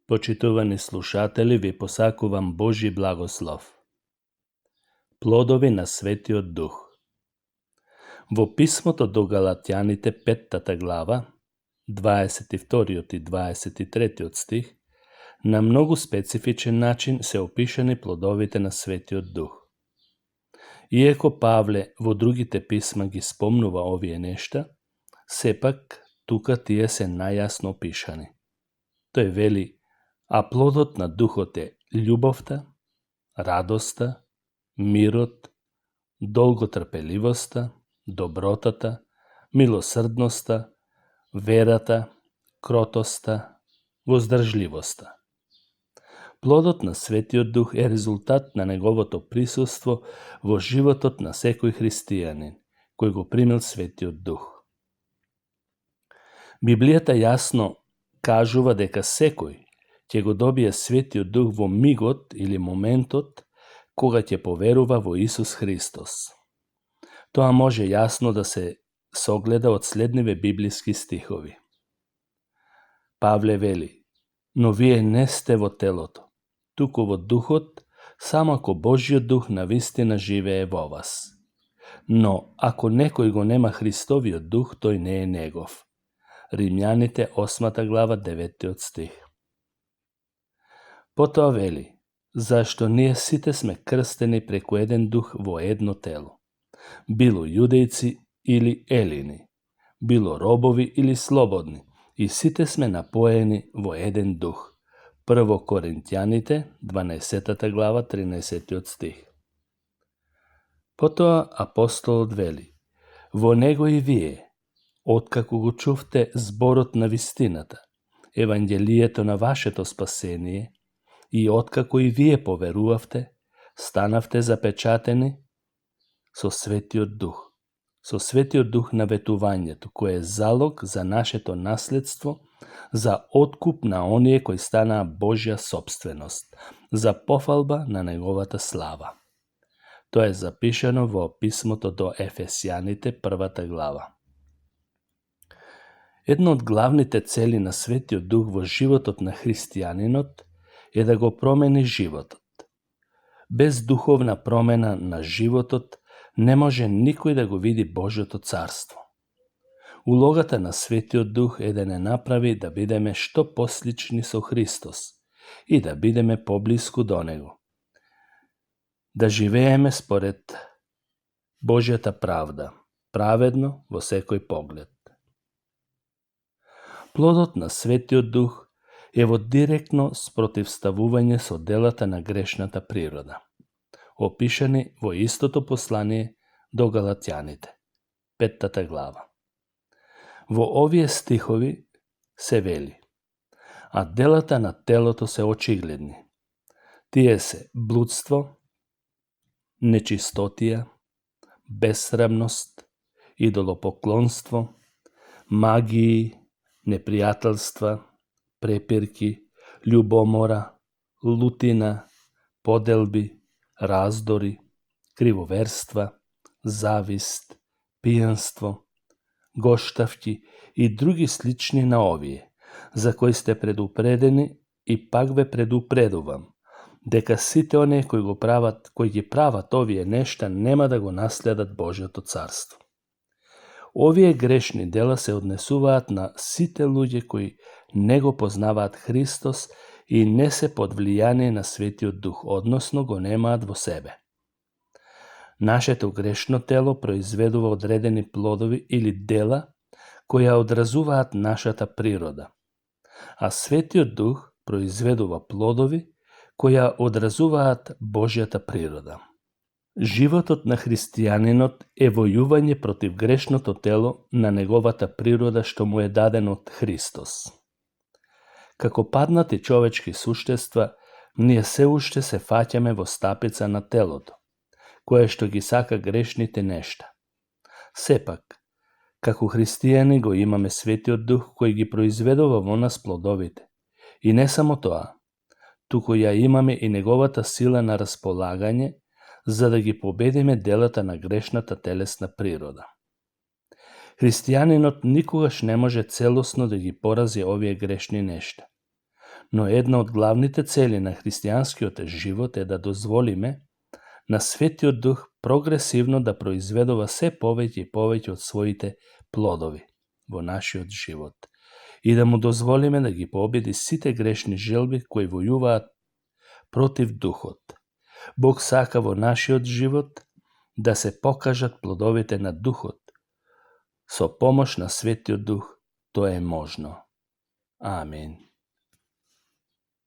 Почитувани слушатели, ви посакувам Божи благослов. Плодови на Светиот Дух. Во писмото до Галатјаните 5 глава, 22 и 23 стих, на многу специфичен начин се опишани плодовите на Светиот Дух. Иако Павле во другите писма ги спомнува овие нешта, сепак тука тие се најасно опишани. Тој вели: а плодот на Духот е љубовта, радоста, мирот, долготрпеливоста, добротата, милосрдноста, верата, кротоста, воздржливоста. Плодот на Светиот Дух е резултат на неговото присуство во животот на секој христијанин кој го примил Светиот Дух. Библијата јасно кажува дека секој ќе го добие Светиот Дух во мигот или моментот кога ќе поверува во Исус Христос. Тоа може јасно да се согледа од следниве библиски стихови. Павле вели: но вие не сте во телото, туку во Духот, само ако Божиот Дух навистина живее во вас. Но ако некој го нема Христовиот Дух, тој не е негов. Римјаните 8 глава 9 стих. Потоа вели: зашто ние сите сме крстени преку еден дух во едно тело, било јудејци или елини, било робови или слободни, и сите сме напоени во еден дух. Прво Коринтјаните 12 глава 13 стих. Потоа апостолот вели: во него и вие, откако го чувте зборот на вистината, евангелието на вашето спасение, и откако и вие поверувавте, станавте запечатени со Светиот Дух. Со Светиот Дух на ветувањето, кој е залог за нашето наследство, за откуп на оние кои станаа Божја собственост, за пофалба на неговата слава. Тоа е запишано во писмото до Ефесјаните 1 глава. Една од главните цели на Светиот Дух во животот на христијанинот е да го промени животот. Без духовна промена на животот не може никој да го види Божјото царство. Улогата на Светиот Дух е да не направи да бидеме што послични со Христос и да бидеме поблиску до Него. Да живееме според Божјата правда, праведно во секој поглед. Плодот на Светиот Дух е во директно спротивставување со делата на грешната природа, опишани во истото послание до Галатјаните, 5 глава. Во овие стихови се вели: а делата на телото се очигледни. Тие се блудство, нечистотија, бесрамност, идолопоклонство, магии, непријателства, препирки, љубомора, лутина, поделби, раздори, кривоверства, завист, пијанство, гоштавки и други слични на овие, за кои сте предупредени и пак ве предупредувам, дека сите оние кои ги прават овие нешта нема да го наследат Божјото царство. Овие грешни дела се однесуваат на сите луѓе кои не го познаваат Христос и не се под влијание на Светиот Дух, односно го немаат во себе. Нашето грешно тело произведува одредени плодови или дела кои одразуваат нашата природа, а Светиот Дух произведува плодови кои одразуваат Божјата природа. Животот на христијанинот е војување против грешното тело на неговата природа што му е даден од Христос. Како паднати човечки суштества, ние се уште се фаќаме во стапица на телото, кое што ги сака грешните нешта. Сепак, како христијани го имаме Светиот Дух кој ги произведува во нас плодовите. И не само тоа, туку ја имаме и неговата сила на располагање, за да ги победиме делата на грешната телесна природа. Христијанинот никогаш не може целосно да ги порази овие грешни нешта. Но една од главните цели на христијанскиот живот е да дозволиме на Светиот Дух прогресивно да произведува се повеќе и повеќе од своите плодови во нашиот живот и да му дозволиме да ги победи сите грешни желби кои војуваат против Духот. Бог сака во нашиот живот да се покажат плодовите на Духот. Со помош на Светиот Дух тоа е можно. Амин.